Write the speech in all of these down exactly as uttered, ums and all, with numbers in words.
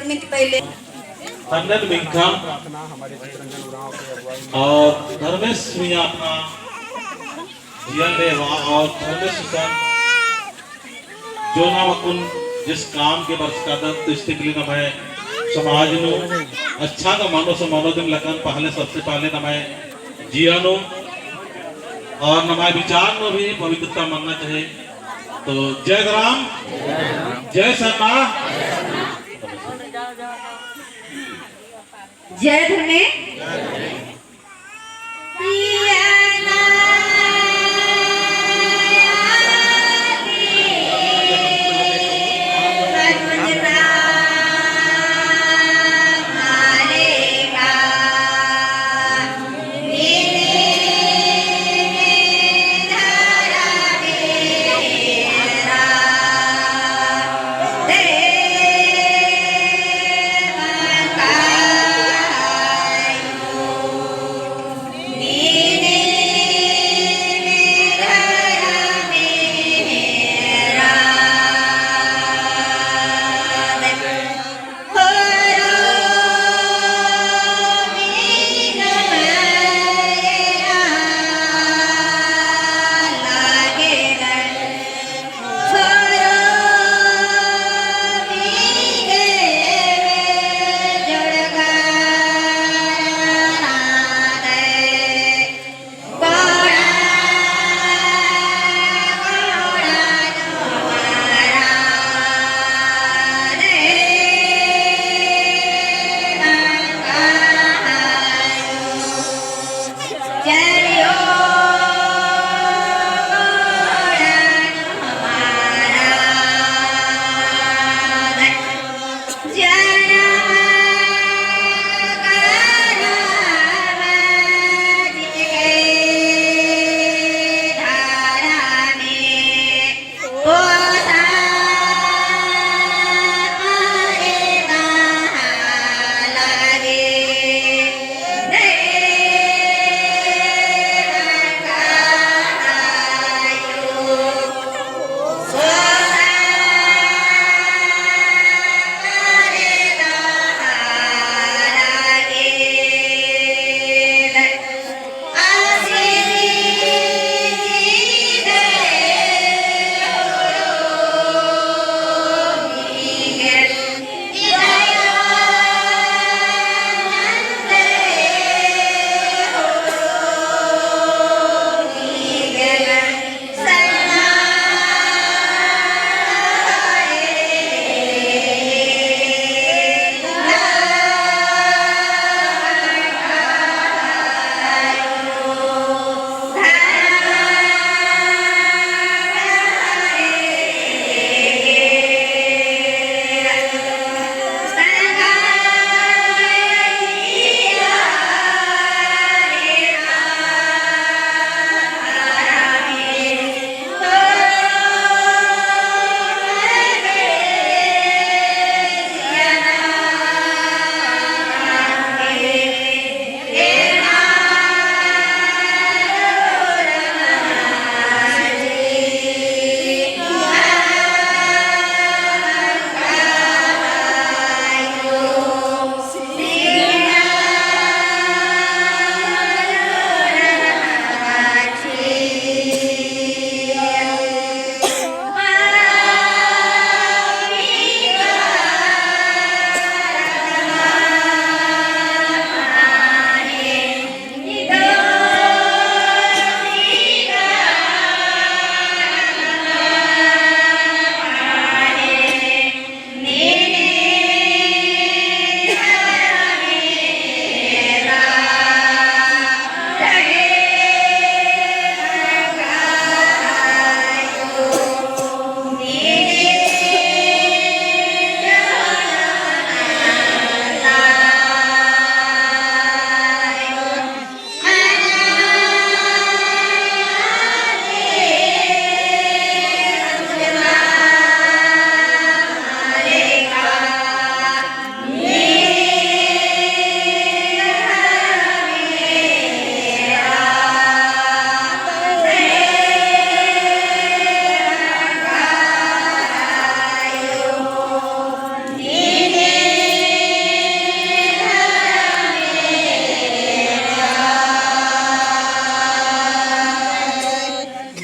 पहले तन्नन मिंखा और धर्मेस मियाँ अपना जिया में वा और धर्मेस सुसन जो नाम अक्कुन जिस काम के बरचकादत, तो इसके लिए नम्है समाज नू अच्छा का मानो समानो दिम लगन पहले, सबसे पहले नम्है जिया नू और नम्है विचार नू भी पवित्रता मन्ना चाहिए। तो जय राम, जय सरना। जय धर्मे।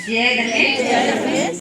जय धर्मेश।